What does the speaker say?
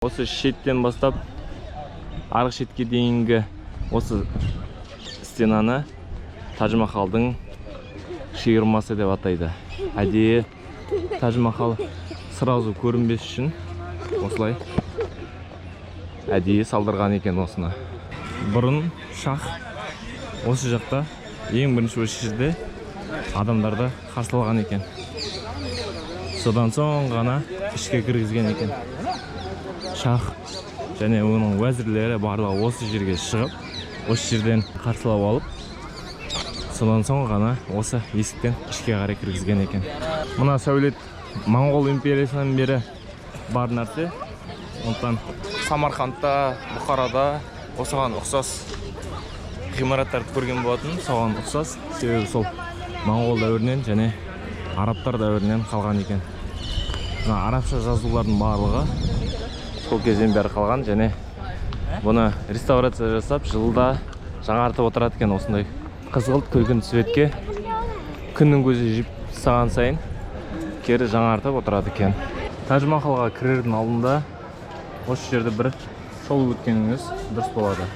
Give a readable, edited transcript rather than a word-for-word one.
Осы шеттен бастап арғы шетке дейінгі осы стенаны Тадж Махалдың шиырмасы деп атайды. Әдейі Тадж Махал сразу көрінбес үшін осылай әдейі салдырған екен осыны. Бұрын шах осы жақта ең бірінші осы жерде адамдарды қарсылаған екен. Содан соң ғана ішке кіргізген екен. Шах және оның уәзірлері барлығы осы жерге шығып, осы жерден қарсылап алып, содан соң ғана осы есіктен ішке қарай кіргізген екен. Мына сәулет Моңғол империясынан бері бар нәрсе. Сондықтан Самарқандта, Бұхарада осыған ұқсас ғимараттарды көрген болатын. Соған ұқсас, себебі сол моңғол дәуірінен және арабтар дәуірінен қалған екен. Мына арабша жазулардың барлығы сол кезден бері қалған және бұны реставрация жасап, жылда жаңартып отырады екен. Осындай қызғылт күлгін цветке күннің көзі жеп тастаған сайын кері жаңартып отырады екен. Тадж Махалға кірердің алдында осы жерді бір шолып өткеніңіз дұрыс болады.